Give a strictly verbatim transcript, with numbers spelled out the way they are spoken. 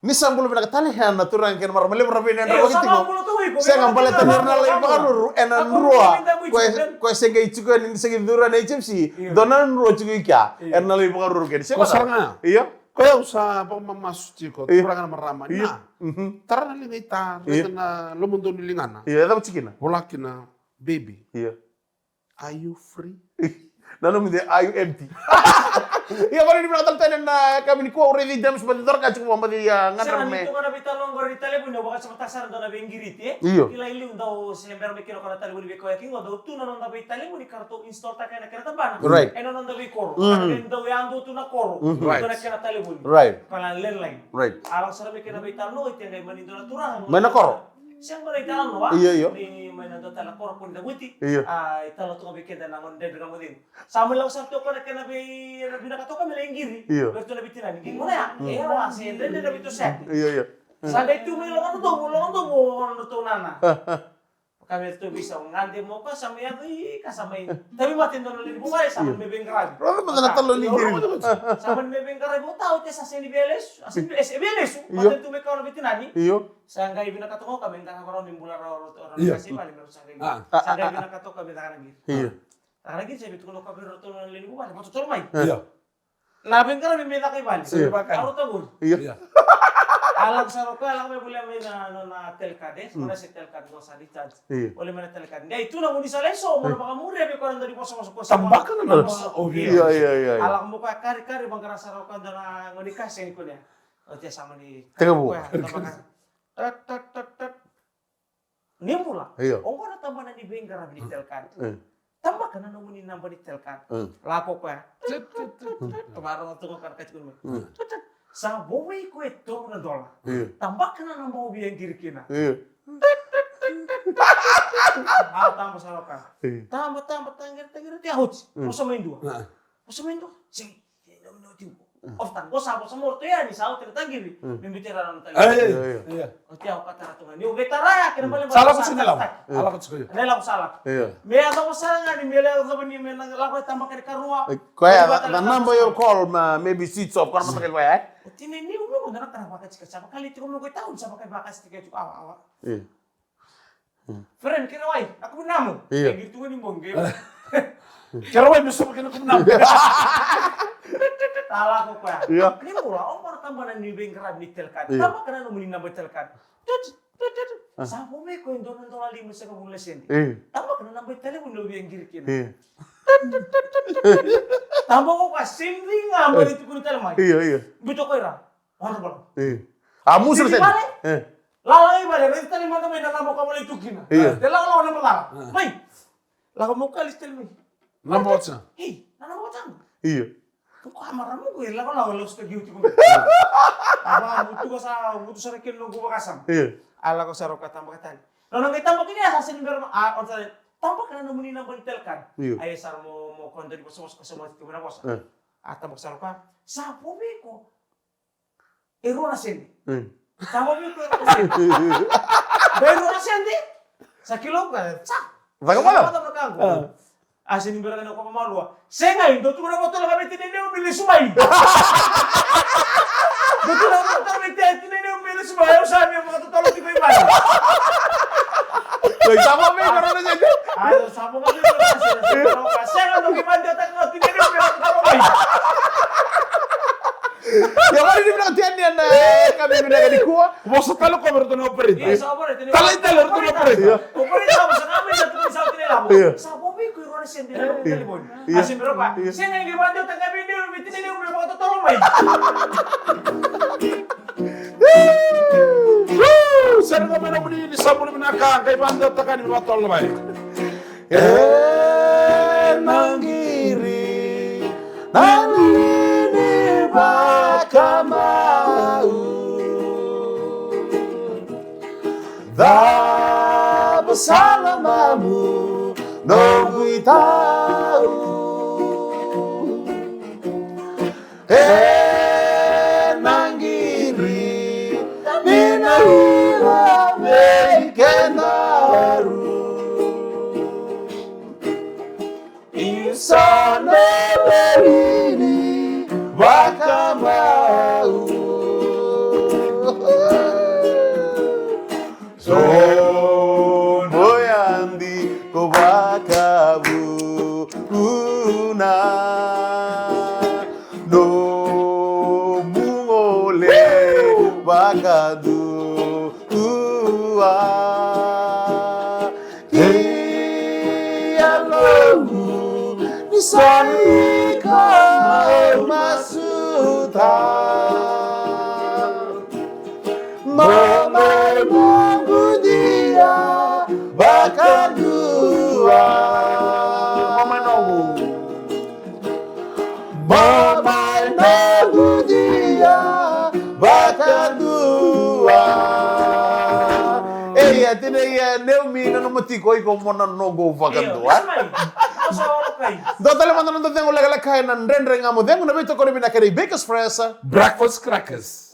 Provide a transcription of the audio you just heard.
Ni sa bula vinaka tale ena turaga kei na marama levu ra vei na yadra vakatiko. Sega baleta ni ra na lai vakaruru ena drua. Koya se qai tiko yani ni sa qai curu na H M C. Dua na drua tiko i kea. Era na lai vakaruru kei na sega. Io. Koya au sa vakamamasu tiko turaga na marama na. Tara na liga i ta, raica na lomodonu ligana. Io, e cava tikina? Vola kina, baby. Io. Are you free? Nanumi de are you empty? Ia vale ni vinaka tale tale na kami ni kua u raici James Baci Dorka tiko vabati ia gadra me. Sega ni toka na veitalanoa qori ni talevoni au vakasavata sara dua na veiqiriti e. Io. Kila i liu dau se bera me kina ko na talevoni vei koya kigo dau tu na noda veitalevoni ka ratou install taka ena kena tabana. Right. Ena noda veikoro. Ka dau yadua tu na koro. Right. Dua na kena talevoni. Right. Ko na landline. Right. A lako sara me kena veitalanoa i te qai mani dua na turaga. Mai na koro. Sega ni talanoa. Io, io. Ni mai na dua tale na koro ko ni cavuti. Io. A, i talo toka vei keda na gone dredre na gone. Sa mai lako sara toka na kena vei, na vinaka toka me lai qiri. Io. Vei ratou na veitinani. Qiri gona ya. E, wa, se dredre na veitou sete. Io, io. Sa qai tu mai loga na domo, loga na domo, na tou nana. Ka me tou visa, gade mo ka sa mai yaco i, ka sa mai. Tavi mate dua na lewe ni vuvale, sa mai me veiqaravi. Rau mada na talo ni qiri. Sa mai me veiqaravi, o tau te sa seni velesu, a seni velesu, velesu. Io. Mate tu me kawa na veitinani. Io. Sa qai vinakata ga o koya me qaravi rawa ni bula rawa rawa rawa. Io. Ka se vale me sa qai. A. Sa qai vinakata o koya me caka na qiri. Io. Caka na qiri se me tukuna o koya vei ratou na lewe ni vuvale, vakatotolo mai. Io. Na veiqaravi me caka i vale. Io. A rauta qori. Io. Io. A lako sara o koya, a lako me volia mai na nona telecard, e. Sa na se telecard, no sa recharge. Io. Volia mai na telecard. Qai tu na gaunisala eso, mo na vakamuria vei koya na dau ni vosavosa ko sa. Tabaka na naba o via. Io, io, io, io. A lako mo koya karikari, vaqara sara o koya dua na gauna ni ka sega ni kunea. Oti a sa mani. Tekivu. Tabaka. Tat, tat, tat, tat. Ni bula. Io. Oqo na tabana ni veiqaravi ni telecard. E. Tabaka na nomuni naba ni telecard. E. Lako koya. Tut, tut, tut, tut. Tavara na toka kana kati kunu mai. E. Tut, tut. Sa vovei koya e tolu na dola. Io. Tabaka na naba o via qiri kina. Io. Tut, tut, tut, tut. A taba sara o koya. Io. Taba, taba, taqiri, taqiri, oti a oti. Io. Vosa mai dua. A. Vosa mai dua. Sega. Sega ni oti uko. Of tan, qo sa vosa mo ratou yani sa oti na taqiri. Mm. Me biuti ira na taqiri. Ai, ai, ai. Oti au ka tara tu ga. Niu qai tara ya, kena bale bale sa lako tiko. A lako tiko ya. Ena lako sa lako. Io. Me yacova sara ga ni me yacova ni me na lako e tabaka ni karua. Koya, the number you call, maybe switch off, koya na matakali koya, e? Oti ni niu me qo na tara vaka tiko, sa vakali tiko me qo i tauni, sa vakali vaka tiko, awa, awa. Io. Friend, kere wai, na kumu namu. Io. E, qiri tu ga ni bogi. Kere wai, me soba kena kumu namu. A lako koya. Io. Ni bula, o koya na tabana ni veiqaravi ni telecard. Io. Tabaka na nomuni naba ni telecard. Tut, tut, tut, tut. A. Sa vovei koya e dua na dola lima sagavulu na sede. Io. Tabaka na naba ni talevoni o via qiri kina. Io. Tut, tut, tut, tut, tut. Tabaka koya sega ni ga bale tukuni tale mai. Io, io. Biuta koya ira. Honorable. Io. A musu na sede. Vale. E. Lala i vale, raici tale mada mai na naba ka volai tu kina. Io. Te lako lako na macala. E. Mai. Lako mo kalisi tale mai. Naba what's up? Ei, na naba what's up? Io. Ko a maramu ko e lako lako lako sta giu tiko mai. A va mutu ko sa mutu sara kina noqu vakasama. Io. A lako sara ka tabaka tale. Nona qai tabaka ni a sa seni bera ma a on sa tabaka na nomuni naba ni telecard. Io. A e sara mo mo konta ni vosa vosa ko sa mo tiko na vosa. E. A tabaka sara ka sa vovei ko. E rua na sede. Mm. Sa vaviko e rua na sede. Bai rua na sede. Sa kilo ka, sa. Vaka mala. Sa vaka mala. A. A seni bera na kopa malua. Sega i dua tu na botolo ka vei tinai neu me lesu mai. Dua tu na botolo vei tinai neu me lesu mai. Au sa me vakatotolo tiko i mai. Oi, sa vaviko e rua na sede. A, sa vaviko e rua na sede. Sega, dua ki vadi o taka o tinai neu me vakatotolo mai. Ia, wari ni vinaka tu yani ena, e, kami vinaka nikua. Vosa tale ko me ratou na operator. Ia, sa operator ni. Talai tale ratou na operator. Ia. Operator, sa vosa kami na tu sa tini lavo. Ia. Sa vovei ko i rua na sede na talevoni. Ia. A sega ni rawa. Ia. Sega ni vadi o taka vei neu, vei tinai neu me vakatotolo mai. Woo! Sere ga mai na muni ni sa bula vinaka, qai vadi o taka ni me vakatotolo mai. E na qiri na lini vakamau. Cava sala mamu noqu itau. E na qiri ni na ira vei kedaru. Isa na verini vakamau. vakadua. Kei yaloqu ni sa iko masuta. Mo mai noqu dia vakadua. Mo mai noqu. Mo mai noqu dia vakadua. Ei, a tina ia Neumi na nomu tiko iko mo na noqu vakadua. Dua tale mada na noda cegu lekaleka ena Dredre Ga Mo Cegu, na veitokoni vinaka ni Bakers Fresh Breakfast Crackers.